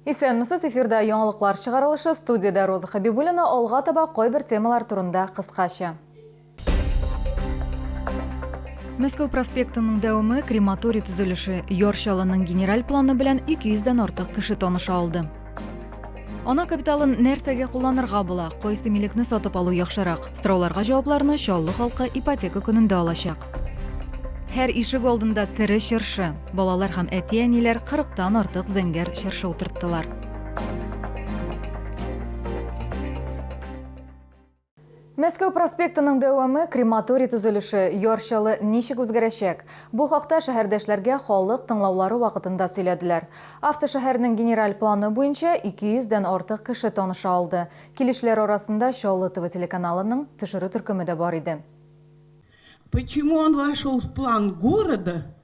Исәнмесез, эфирда яңалыклар чыгарылышы, студиядә Роза Хабибуллина, алга таба кайбер темалар турында кыскача. Мәскәү проспектының дәвамы крематорий төзелеше. Яр Чаллының генераль планы белән 200 дән артык кеше таныша алды. Ана капиталын нәрсәгә кулланырга була? Кайсы милекне сатып алу яхшырак? Сорауларга җавапларны Чаллы халкы ипотека көнендә алачак. Һәр ишек алдында тере чыршы. Балалар һәм әти-әниләр 40-тан артык зәңгәр чыршы утырттылар. Мәскәү проспектының дәвамы крематорий төзелеше Яр Чаллы ничек үзгәрәчәк? Бу хакта шәһәрдәшләргә халык тыңлаулары вакытында сөйләделәр. Автошәһәрнең генераль планы буенча 200 дән артык кеше таныша алды. Килүчеләр арасында Чаллы ТВ телеканалының төшерү төркеме дә бар иде. Почему он вошел в план города,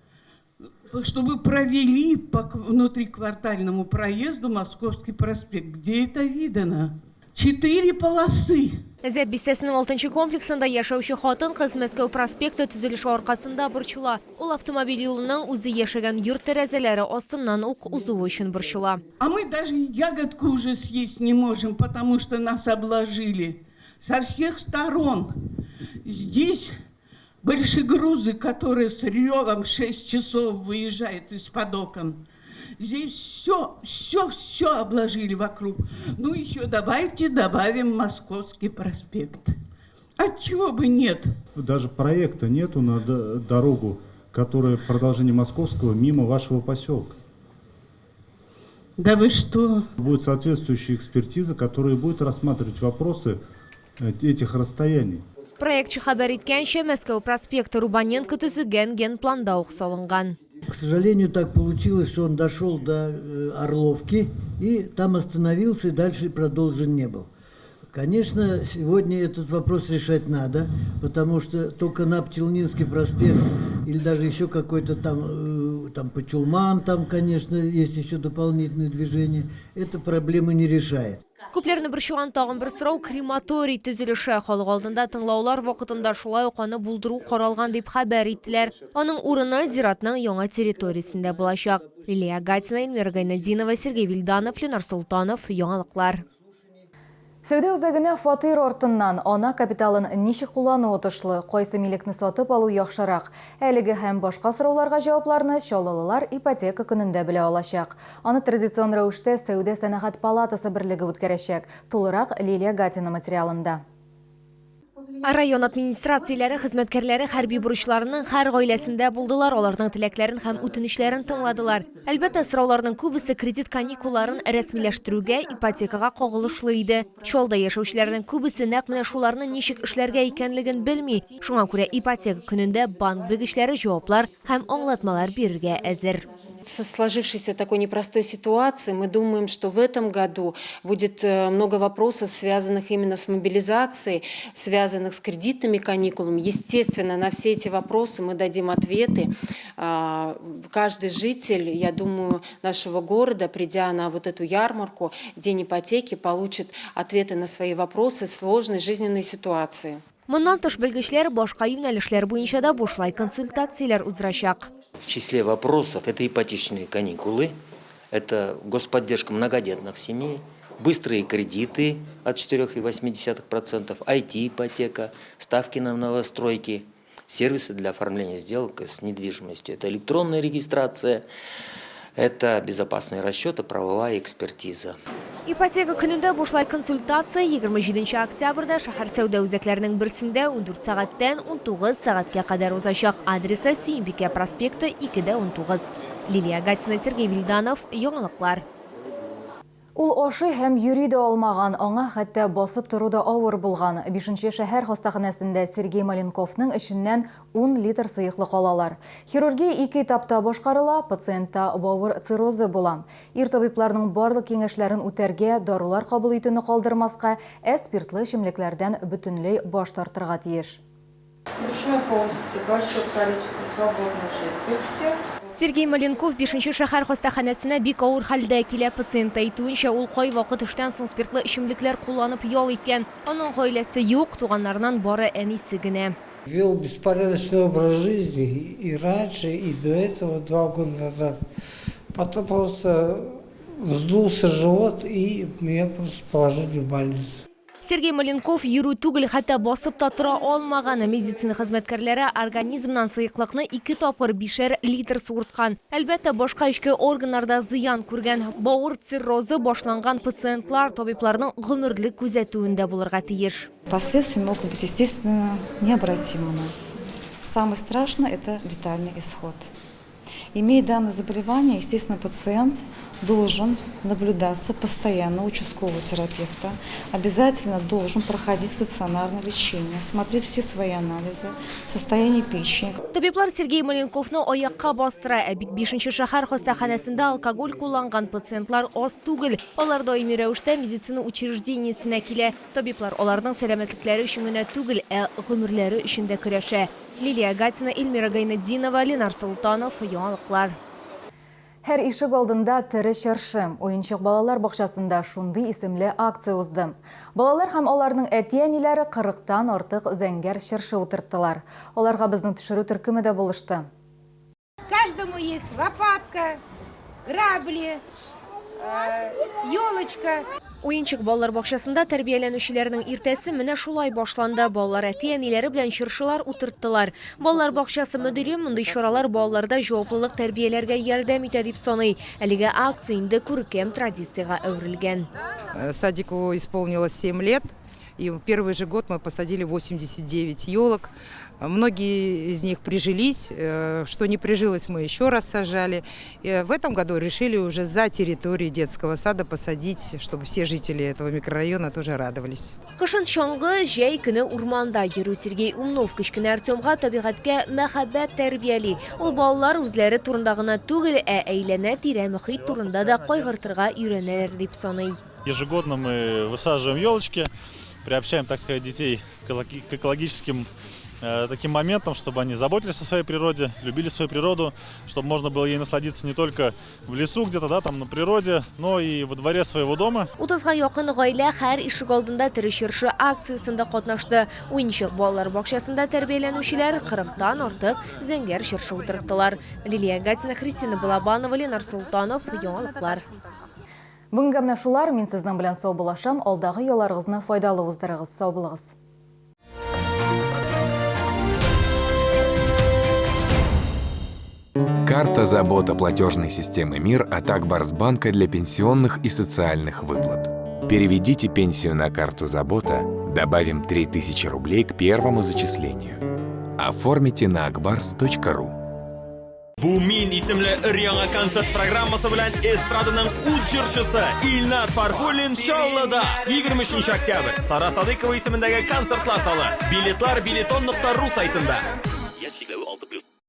чтобы провели по внутриквартальному проезду Московский проспект? Где это видано? Четыре полосы! Әзәп бистәсенең алтынчы комплексында яшәүче хатын-кыз Мәскәү проспекты төзелеше аркасында борчыла. Ул автомобиль юлының үзе яшәгән йорт тәрәзәләре астыннан ук узуы өчен борчыла. А мы даже ягодку уже съесть не можем, потому что нас обложили со всех сторон. Здесь большегрузы, которые с ревом 6 часов выезжают из-под окон. Здесь все, все, все обложили вокруг. Ну еще давайте добавим Московский проспект. Отчего бы нет? Даже проекта нету на дорогу, которая продолжение Московского мимо вашего поселка. Да вы что? Будет соответствующая экспертиза, которая будет рассматривать вопросы этих расстояний. Проектчы хәбәр иткәнчә, Мәскәү проспекты Рубаненко төзегән генпланда ук салынган. К сожалению, так получилось, что он дошел до Орловки и там остановился, и дальше продолжен не был. Конечно, сегодня этот вопрос решать надо, потому что только на Пчелнинский проспект или даже еще какой-то там, там Почулман, там, конечно, есть еще дополнительные движения, эта проблема не решает. Күпләрне борчыган тагын бер сорау крематорий төзелеше. Халык алдында тыңлаулар вакытында шулай ук аны булдыру каралган дип хәбәр иттеләр. Аның урыны зиратның яңа территориясендә булачак. Лилия Гатина, Эльмира Гайнетдинова, Сергей Вильданов, Ленар Солтанов, Яңалыклар. Сәүдә үзәгенә фатир артыннан ана капиталын ничек куллану отышлы, кайсы милекне сатып алу яхшырак? Әлеге һәм башка сорауларга җавапларны чаллылылар ипотека көнендә белә алачак. Аны традицион рәвештә Сәүдә-сәнәгать палатасы берлеге үткәрәчәк. Тулырак Лилия Гатина материалында. Район администрацияләре хезмәткәрләре хәрби бурычларының һәр гаиләсендә булдылар, аларның теләкләрен һәм үтенечләрен тыңладылар. Әлбәттә, сорауларның күбесе кредит каникулларын рәсмиләштерүгә, ипотекага кагылышлы иде. Чаллыда яшәүчеләрнең күбесе нәкъ менә шуларны ничек эшләргә икәнлеген белми. Шуңа күрә ипотека көнендә банк белгечләре җаваплар һәм аңлатмалар бирергә әзер. Со сложившейся такой непростой ситуации мы думаем, что в этом году будет э, много вопросов, связанных именно с мобилизацией, связанных с кредитными каникулами. Естественно, на все эти вопросы мы дадим ответы. А, каждый житель, я думаю, нашего города, придя на вот эту ярмарку, День ипотеки, получит ответы на свои вопросы сложной жизненной ситуации. Моннан тыш, белгечләр башка юнәлешләр буенча да бушлай консультацияләр уздырачак. В числе вопросов это ипотечные каникулы, это господдержка многодетных семей, быстрые кредиты от 4,8%, IT-ипотека, ставки на новостройки, сервисы для оформления сделок с недвижимостью. Это электронная регистрация, это безопасные расчеты, правовая экспертиза. Ипотека көнендә бушлай консультация 27 октябрьдә шәһәр сәүдә үзәкләренең берсендә 14 сәгатьтән 19 сәгатькә кадәр узачак. Адресы Сөембикә проспекты 2 дә 19. Лилия Гатина, Сергей Вильданов, Яңалыклар. Ул ашый һәм йөри дә алмаган, аңа хәтта басып тору да авыр булган. Бишенче шәһәр хастаханәсендә Сергей Маленковның эченнән 10 литр сыеклык алалар. Хирургия ике этапта башкарыла, пациентта бавыр циррозы була. Ир табибларның барлык киңәшләрен үтәргә, дарулар кабул итүне калдырмаска, ә спиртлы эчемлекләрдән бөтенләй баш тартырга тиеш. В брюшной полости большое количество свободной жидкости. Сергей Маленков бишенче шәһәр хастаханәсенә бик авыр хәлдә килә. Пациент әйтүенчә, ул кайвакыт эштән соң спиртлы эчемлекләр кулланып ял иткән. Аның гаиләсе юк, туганнарыннан бары әнисе генә. Вел беспорядочный образ жизни и раньше, и до этого, 2 года назад. Потом просто Вздулся живот, и меня просто положили в больницу. Сергей Маленков йөрү түгел, хәтта басып та тора алмаган. Медицина хезмәткәрләре организмнан сыеклыкны ике тапкыр бишәр литр суырткан. Әлбәттә, башка эчке органнар да зыян күргән. Бавыр циррозы башланган пациентлар табибларның гомерлек күзәтүендә булырга тиеш. Последствия могут быть, естественно, необратимыми. Самое страшное – это летальный исход. Имея данное заболевание, естественно, пациент должен наблюдаться постоянно у участкового терапевта, обязательно должен проходить стационарное лечение, смотреть все свои анализы, состояние печени. Табиблар Сергей Маленковны аякка бастыра. Ә бит 5 шәһәр хастаханәсендә алкоголь кулланган пациентлар аз түгел. Алар даими рәвештә медицина учреждениесенә килә. Табиблар аларның сәламәтлекләре өчен генә түгел, ә гомерләре өчен дә көрәшә. Лилия Гатина, Эльмира Гайнетдинова, Ленар Солтанов, Яңалыклар. Һәр ишек алдында тере чыршы. Уенчык балалар бакчасында шундый исемле акция узды. Балалар һәм аларның әти-әниләре 40-тан артык зәңгәр чыршы утырттылар. Аларга безнең төшерү төркеме дә булышты. Каждому есть лопатка, грабли, елочка. Уенчык балалар бакчасында тәрбияләнүчеләрнең иртәсе менә шулай башланды. Балалар әти-әниләре белән чыршылар утырттылар. Балалар бакчасы мөдире мондый чаралар балаларда җаваплылык тәрбияләргә ярдәм итә дип саный. Әлеге акция инде күркәм традициягә әверелгән. Садику исполнилось 7 лет. И в первый же год мы посадили 89 елок. Многие из них прижились. Что не прижилось, мы еще раз сажали. И в этом году решили уже за территорией детского сада посадить, чтобы все жители этого микрорайона тоже радовались. Кышын чаңгы, җәй көне урманда йөрү. Сергей Умнов кечкенә Артемга табигатькә мәхәббәт тәрбияли. Ул балалар үзләре турында гына түгел, ә әйләнә-тирә мохит турында да кайгыртырга өйрәнәләр дип саный. Ежегодно мы высаживаем елочки, приобщаем, так сказать, детей к экологическим таким моментам, чтобы они заботились о своей природе, любили свою природу, чтобы можно было ей насладиться не только в лесу где-то, да, там на природе, но и во дворе своего дома. 30-га якын гаилә һәр ишек алдында тере чыршы акциясендә катнашты. Уенчык балалар бакчасында тәрбияләнүчеләр 40-тан артык зәңгәр чыршы утырттылар. Лилия Гатина, Христина Балабанова, Ленар Солтанов, Яңалыклар. Бүгенгә менә шулар, мин сезнең белән саубуллашам, алдагы ялларыгызны файдалы уздырыгыз. Сау булыгыз. Карта «Забота» платежной системы МИР от Ак Барс Банка для пенсионных и социальных выплат. Переведите пенсию на карту «Забота», добавим 3000 рублей к первому зачислению. Оформите на akbars.ru. Бу мин исемле өр-яңа концерт программасы белән эстраданың ут җырчысы Илнат Фархуллин Чаллыда 23 октябрь Сара Садыкова исемендәге концертлар залы. Билетлар билетон.ру сайтында.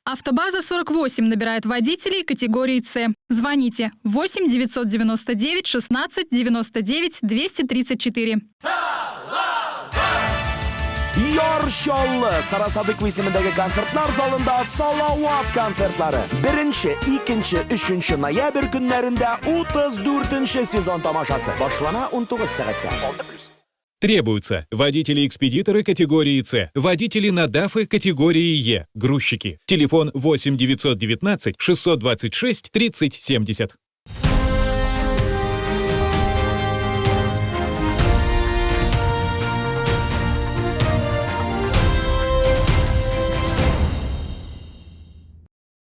Автобаза 48 набирает водителей категории С. Звоните 8 999 16 99 234. Яр Чаллы Сара Садыкова исемендәге концертлар залында Салават концертлары. 1, 2, 3 ноябрь көннәрендә 34 сезон тамашасы. Башлана 19 сәгатьтә. Требуются водители-экспедиторы категории С, водители на ДАФы категории Е, грузчики. Телефон 8 919 626 30 70.